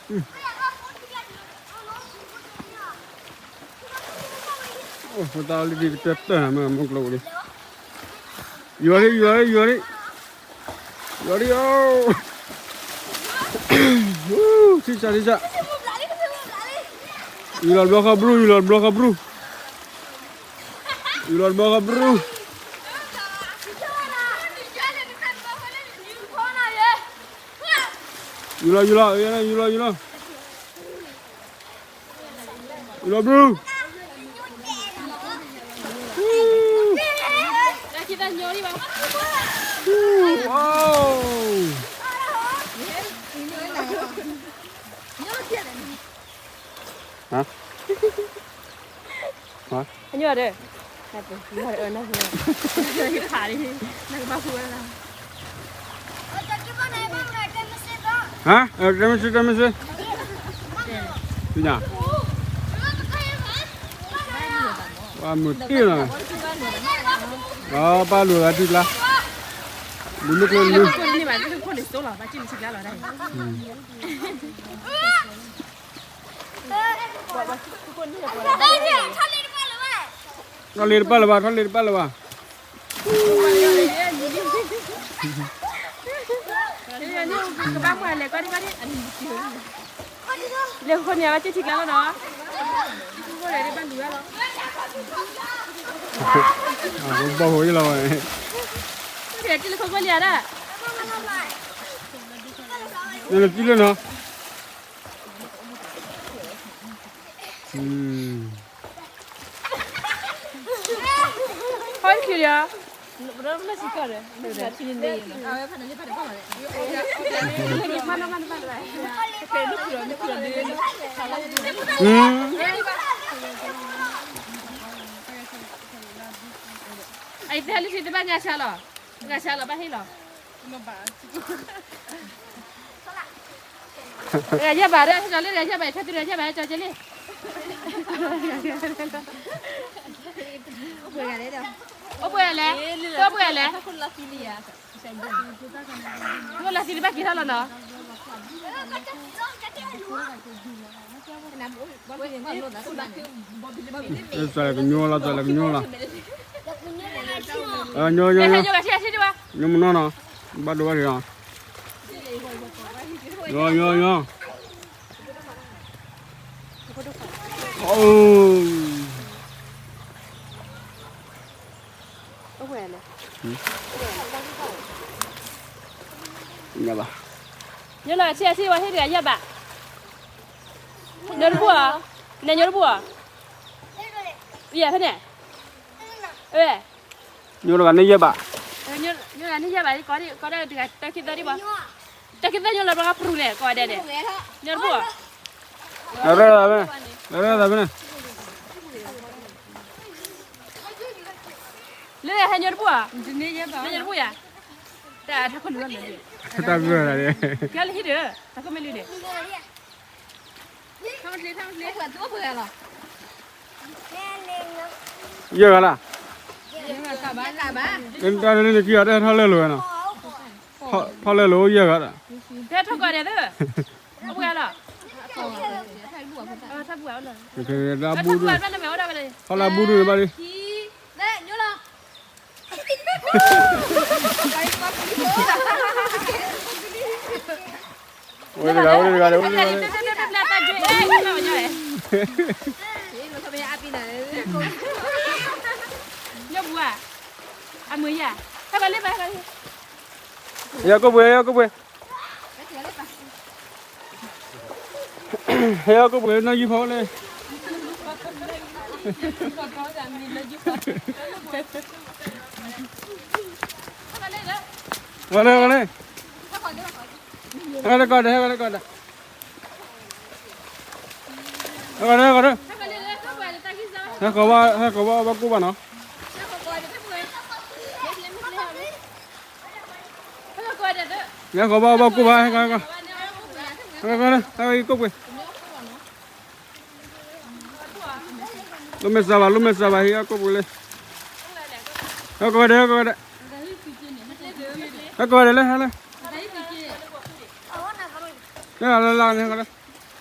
အိၣ်သးလံဒ်ကတၢၢ်တၢၢ်နၤမ့ၢ်မုၢ်ကျိၤလံ, ယွၤလံ ယွၤလံ ယွၤလံ, ယွၤလံအိၣ်, ထံၣ်စၢ်ထံၣ်စၢ်, ယူၤလီၤတဘျီဃီဘြူၤ ယူၤလီၤတဘျီဃီဘြူၤ, ယူၤလီၤတဘျီဃီဘြူၤ, ယူၤလီၤ ယူၤလီၤ ယူၤလီၤ ယူၤလီၤဘြူၤ, အညီဒီး, နကဘၣ်ဃုဝဲလၢ, ဟါ, တဲမ့ၢ်စ့ တဲမ့ၢ်စ့, သ့ၣ်ညါ, ပှၤမုာ်တ့ၢ်လီၤ, ပၢ်လူၤဂၤထံကျါ, လူၤမ့ၢ်ကျိလူၤ, ထီၣ်လ့တပၢ်လၢၤဘၣ် ထီၣ်လ့တပၢ်လၢၤဘၣ်, ကဘၣ်မၤလဲၤကီၢ်ဒံးဘၣ်ဒံး, လဲၤဃိန့ၣ်အဝဲက့ၤထံကျါလီၤနီၤ, ဃိန့ၣ်ဒံးဘၣ်လူၤဝဲလီၤ, ဘီၣ်ဟိယလီၤဝဲ, ဃိန့ၣ်တံၢ်လၢခိခိလံဧါဒၣ်, နလၢတံၢ်လၢနီၤ ဟီၣ်ခံလီၤ, အံၤသ့ၣ်လံထံတဘၣ်ငါဆါလီၤ, ငါဆါလီၤ ဘၣ်ဟ့ၣ်လီၤ, တဂၤယဲၢ်ဘးဒီး ဟဲကၠီလံ တဂၤယဲၢ်ဘး ဟဲကၠီသု တဂၤယဲၢ်ဘး ဟဲကၠီက့ၤလံ, အိၣ်ပှဲၤလဲၣ်, အိၣ်ပှဲၤလဲၣ်, အိၣ်လီၤသံတဘၣ်က့ၤထီၣ်လီၤနီၤ, ကညိလီၤ ကညိလီၤ, ညိမနီၤနီၤ, ဘၣ်ဒိဘၣ်ထံးနီၤ, ညိ ညိ ညိ ညၣ်ဘၣ်, ညိလီၤ ဆံးဆံး ဝဲဟ့ၣ်တဂၤယဲၢ်ဘး, ညိတဘူၣ်ဧါ, နဲညိတဘူၣ်ဧါ, ယဲၢ်ဖဲန့ၣ်, ညိတဂၤန့ၣ်ယဲၢ်ဘး, ညိတဂၤန့ၣ်ယဲၢ်ဘး ကီဒၣ်တဂၤ တၢ်ခံသၢဒံးဘၣ်, တၢ်ခံသၢညိလီၤ ပှၤကပရူၢ်န့ၣ် ကီဒဲးန့ၣ်, ညိတဘူၣ်ဧါ, လၢလၢသးဖဲန့ၣ်, လၢလၢသးဖဲန့ၣ်, လၢဟဲညိတဘူၣ်ဧါ, ညိတဘူၣ်ယၤ, တၢ်ထးခိၣ်နုာ်လီၤ, တၢ်ဂုၤလီၤ, ကဲလၢဟံၣ်ဒီး တၢ်ခိၣ်မ့ၢ်လံန့ၣ် ယဲၢ်ဂၤလၢ်, တၢ်လၢနကံအီၤ တၢ်ထီၣ်လၢလိၤနီၤ, ထီၣ်လၢလိၤယဲၢ်ဂၤဒီး, တဲထီၣ်ကီးဒဲးသၢ, အပှဲၤလီၤ, ထီၣ်လၢဘူဒုန့ၣ်ဘၣ်လံ, ဝဲတဂၤ ဝဲတဂၤ ဝဲတဂၤ, ညိဘူးဧါ, အမုာ်ယၤ, ဟဲကလ့ဘၣ်, ဟဲကိၣ်ပှ့ၤ ဟဲကိၣ်ပှ့ၤ, ဟဲကိၣ်ပှ့ၤ နီၢ်ယုၢ်ဖီလဲၣ်, ဝဲလဲၣ် ဝဲလဲၣ်, ဟဲလၢကီၢ်ဒီး ဟဲလၢကီၢ်ဒီး, ဟဲကီၢ်ဒီး ဟဲကီၢ်ဒီး, ဟဲကီၢ်ဘၣ် ဟဲကီၢ်ဘၣ် ဘၣ်ကိၣ်ဘၣ်နီၤ, ဟဲကီၢ်ဘၣ် ဘၣ်ကိၣ်ဘၣ် ဟဲကီၢ် ဟဲကီၢ်, ဟဲကီၢ် ဟဲကီၢ် ကိၣ်ပှ့ၤ, လိၣ်မဲာ်စှၤဘၣ် လိၣ်မဲာ်စှၤဘၣ် ဟဲကီၢ်ကိၣ်ပှ့ၤလံ, ဟဲကီၢ်ဒီး ဟဲကီၢ်ဒီး, ဟဲကီၢ်ဒီးလၢ ဟဲလၢ, ဟဲလၢလၢန့ၣ် ဟဲကီၢ်ဒီး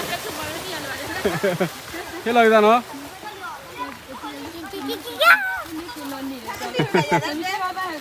ဟ့ၣ်လီၤက့ၤသးနီၤ.